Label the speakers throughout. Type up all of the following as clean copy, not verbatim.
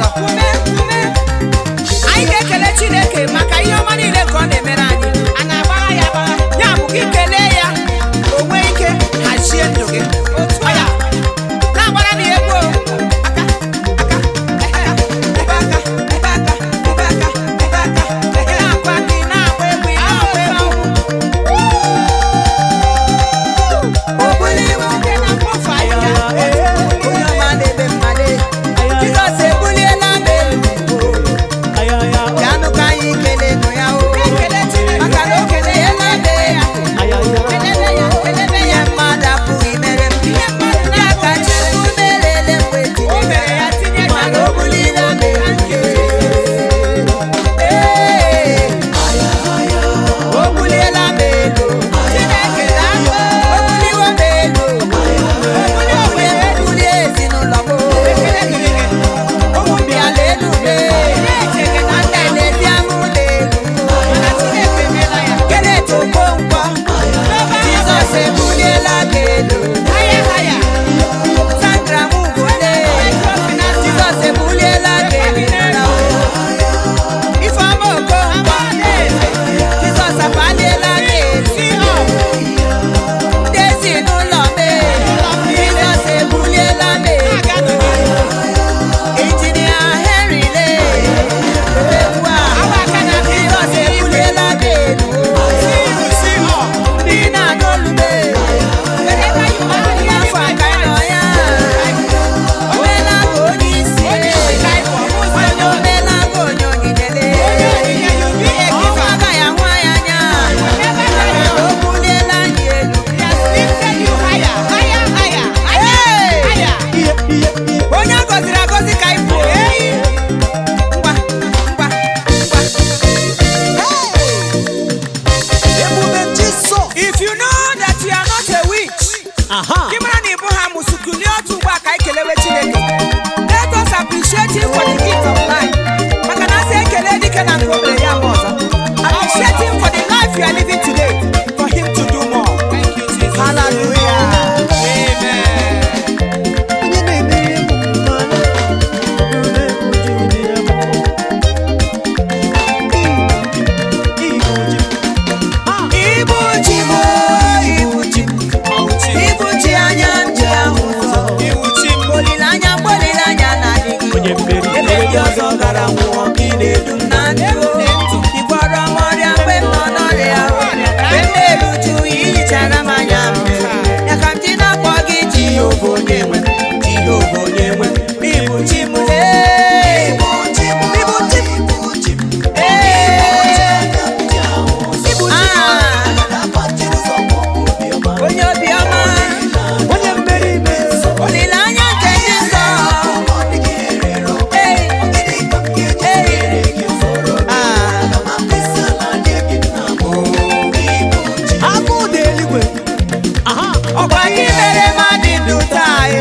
Speaker 1: ọzọ. Anyị ga-ekele Chineke maka ihe ọma niile ka ọ na-emere anyị. A na-agbagha ya agbagha. Ya bụ gị kelee ya, o nwee ike hazie ndụ gị. Otu a na-agbara na egwu o. Aka, aka, aka, ebe aka, ebe aka, ebe aka, ebe aka, ị na-akụ aka, ị na-agba egwu, ị na-agba egwu. Obuliwe oke na mkpofu ahịhịa. Onye ọma na-eme mmadụ. Jizọs ebuliela m elu. Bịanụ ka anyị kelee nụ ya o. Maka na o keleela m ya. Ihe mmadụ apụghị mere m. Ya ka Chukwu merele mgbe tinyere ya. Mana o buliela m elu. Ee, o buliela m elu. Chineke na-agụ. O buliwo m elu. O bulie ezinụlọ m. Ụmụ m bịala elu m. Nwanne na-eti m n'elu. Kenneth Okonkwo, Jizọs ebuliela gị elu. Sandra Mugode, Jizọs ebuliela gị elu. Ifeọma Okonkwo, Jizọs apaliela gị elu. Ndị ezinụlọ m, Jizọs ebuliela m elu. Injinia Henry Lee, Omegbu a, Jizọs ebuliela gị elu. Ndị na-anụ olu m, afọ aka nọ ya. Omela gị onye isi, onye omela gị onye onyinye. Ọnwụ agaghị ahụ anyị anya, maka na o buliela anyị elu. Hey! Onye a gọziri agọzi ka ị bụ. Ngwa, ngwa, ngwa.
Speaker 2: Ebube Jizọs.
Speaker 1: If you know that you are not a witch,
Speaker 2: Aha.
Speaker 1: gị mara na ịbụ ha musu, kulie otu ugbu a ka anyị kelewe Chineke. Let us appreciate him for the gift of life. Maka na asị ekele dike na nke o mere ya ma ọzọ. Appreciate him for the life you are living today, for him to do more. Hallelujah. Amen.
Speaker 2: Onye na-emere m mma,
Speaker 1: Ibu chi m, ibu chi m, ibu chi anya m ji ahụ ụzọ. Olileanya mgbe olileanya na-adịghị.
Speaker 2: Onye mmeri.
Speaker 1: Ebe ndị ọzọ gara nwụọ, ị na-edu m na ndụ. Ị gwọrọ m ọrịa mgbe m nọ n'ọrịa. Mgbe m na-eruju, i hichara m anya mmiri. Ya ka m ji na-akpọ gị Jehova onye nwe m, Jehova onye nwe m. Ibu chi m lee.
Speaker 2: Ibu chi m,
Speaker 1: Ibu chi m.
Speaker 2: ibu chi m,
Speaker 1: Ee.
Speaker 2: ibu chi m.
Speaker 1: Ah. Onye obiọma,
Speaker 2: Onye mmeri ime.
Speaker 1: olileanya nke ndị nsọ. Ee. Ee. Ah.
Speaker 2: Agụụ dị eluigwe. Aha.
Speaker 1: Ọkwa gị mere m adị ndụ taa e.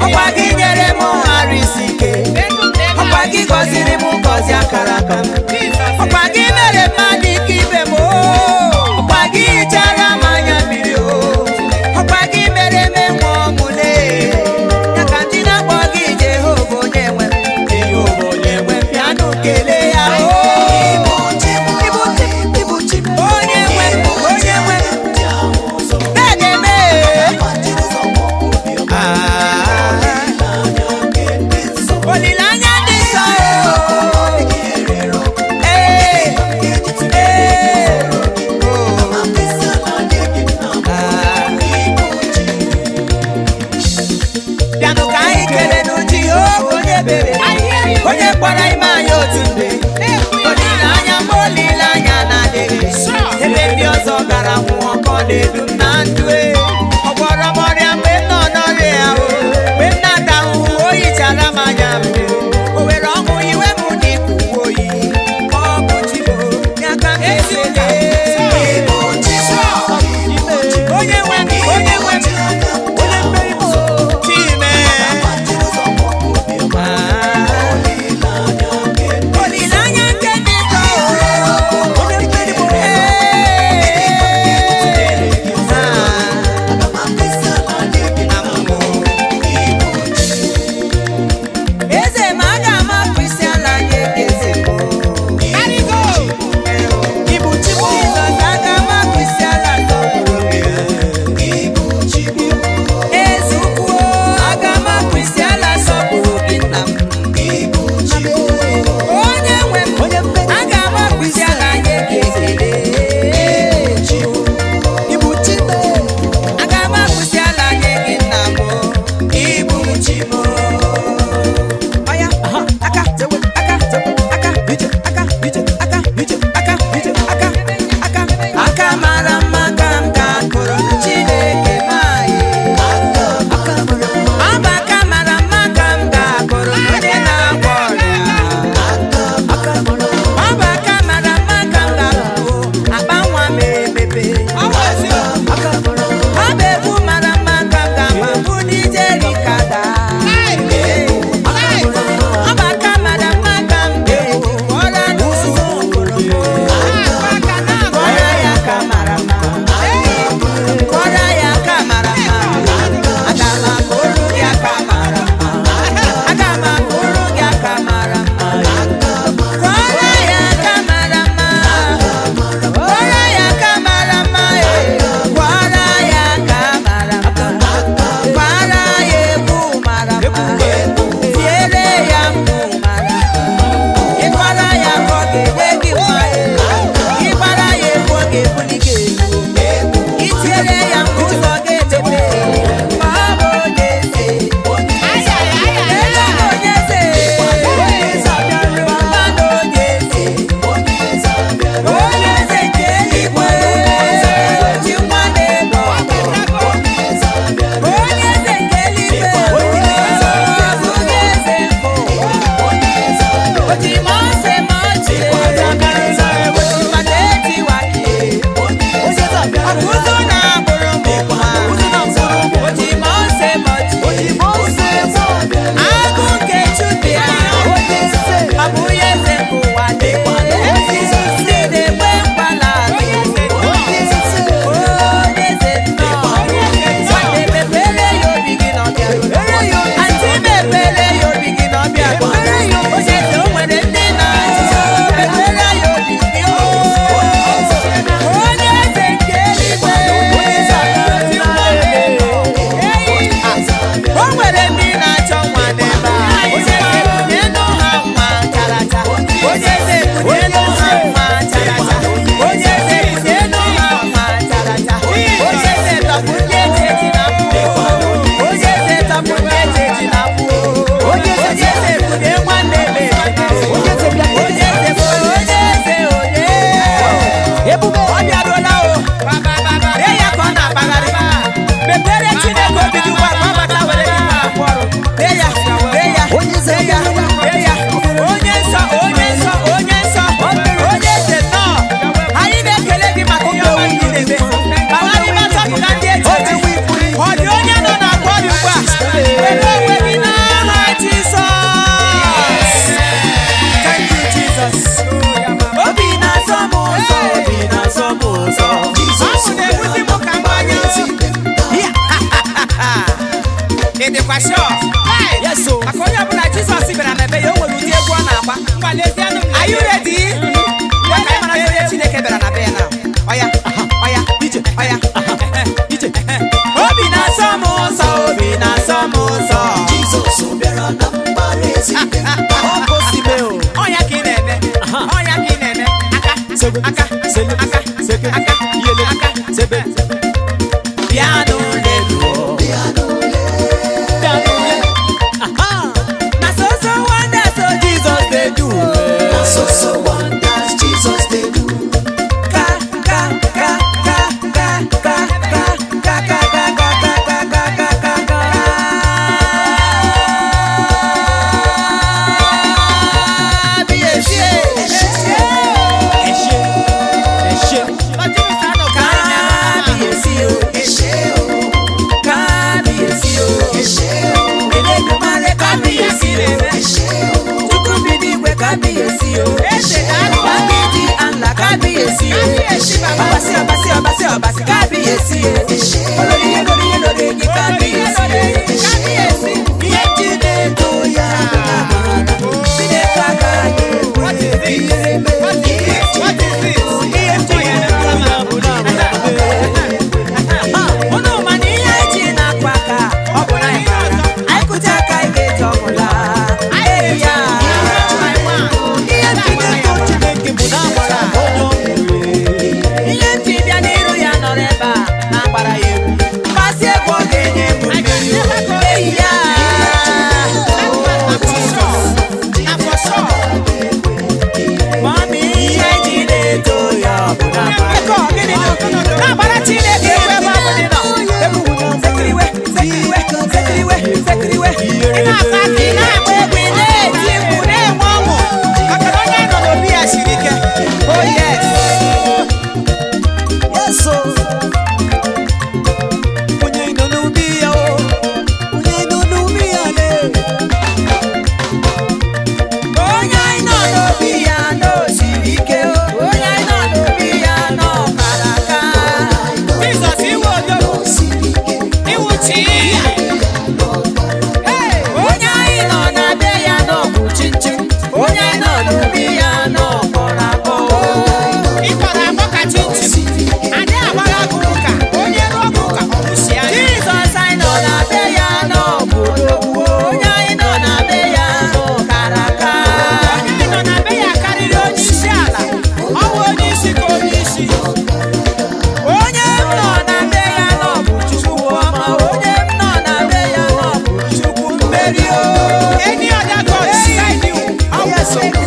Speaker 1: Ọkwa gị nyere m arụ isi ike. Ọkwa gị gọziri m ngọzi akara aka m. Ọkwa gị mere mmadụ ike ibe m oo. Ọkwa gị hichara m anya mmiri o. Ọkwa gị mere m enwe ọṅụ lee. Ya ka ndị na-akpọ gị Jehova onye nwe m. Jehova onye nwe m, bịanụ kelee ya o.
Speaker 2: Ibu chi m, ibu chi m,
Speaker 1: Onye nwe m, onye nwe m, na-eme. Ah. Olileanya dị nsọ o. Ee, ee, oh, ah. Bịanụ ka anyị kelee Jehova onye ebere, onye kpọrọ ime anyị otu mgbe. Olileanya mgbe olileanya na-adịghị, ebe ndị ọzọ gara nwụọ ka ọ na-edu m na ndụ e. Ọ gwọrọ m ọrịa mgbe m nọ n'ọrịa o, mgbe m na-ata ahụhụ o hichara m anya mmiri. O were ọṅụ yiwe m n'ikwu uwe oyi. Ọ bụ chi m, ya ka m na-ekele. Onye nwe m, onye nwe m,
Speaker 2: onye mmeri m.
Speaker 1: Chime. Ah. Olileanya nke ndị nsọ.
Speaker 2: Onye mmeri m.
Speaker 1: Ee. Are you ready? Ngwa ka anyị mara onye Chineke bịara na be ya na. Ọya, ọya,
Speaker 2: Ije.
Speaker 1: ọya.
Speaker 2: Ije.
Speaker 1: Obi na-asọ m ụsọ, obi na-asọ m ụsọ.
Speaker 3: Jizọs bịara na mbara ezi ibe m.
Speaker 2: Ọ gosi me o.
Speaker 1: Ọya ka ị na-eme, ọya ka ị na-eme. Aka,
Speaker 2: Sebe.
Speaker 1: aka,
Speaker 2: Sele.
Speaker 1: aka,
Speaker 2: Seke.
Speaker 1: aka,
Speaker 2: Iyele.
Speaker 1: aka.
Speaker 2: Sebe.
Speaker 1: Bịanụ lelu o.
Speaker 2: Bịanụ le. Aha.
Speaker 1: Na so so wonder so Jesus dey do.
Speaker 3: Na so so wonders Jesus dey do.
Speaker 1: Ka ka ka ka ka ka ka ka ka ka ka ka ka ka ka ka ka. Kábíyèsí.
Speaker 2: Ẹ ṣé. Ẹ ṣé.
Speaker 1: Kábíyèsí o.
Speaker 3: Ẹ ṣé o,
Speaker 1: Kábíyèsí o.
Speaker 3: ẹ ṣé o,
Speaker 1: Elédùmarè kábíyèsí o.
Speaker 3: ẹ ṣé o,
Speaker 1: Chukwu bi n'igwe kábíyèsí o. Ọbágídí ànlá kábíyèsí o. Ọbàsí ọbàsí ọbàsí ọbàsí kábíyèsí o. Olórí olórí olórí yín kábíyèsí o.
Speaker 3: Ihe Chineke ya bụ na amara, Chineke agaghị ekwe ka ihere mee. Ihe
Speaker 2: Ihe Chineke ya bụ na amara.
Speaker 1: Unu ma na ihe anyị ji na-akụ aka, ọ bụ na anyị maara. Anyị kụta aka anyị ga-eji ọgwụ laa. Ee, ya.
Speaker 2: Ihe Chineke Chineke bụ na amara onye ọ bụ.
Speaker 1: Ihe m ji bịa n'iru ya nọrọ ebe a na-agbara ya egwu. Mgbasị egwu ọ ga-enye m mmeri. Ee, ya. Mami, ihe ji na-eto ya ọ bụ na amara. Na-agbara Chineke egwu ebe ọ bụla ị nọ. Egwu, sekiriwe, sekiriwe, sekiriwe, sekiriwe. Ị na-asa aka, ị na-agba egwu, ị na-eti mkpu, na-enwe ọṅụ. Maka na onye nọ n'obi ya siri ike. Oh yes.
Speaker 2: Yes o. Onye nọ n'ubi ya o. Onye nọ n'ubi ya le.
Speaker 1: Onye anyị nọ n'obi ya nọ siri ike o. Onye anyị nọ n'obi ya nọ kara aka.
Speaker 3: siri ike.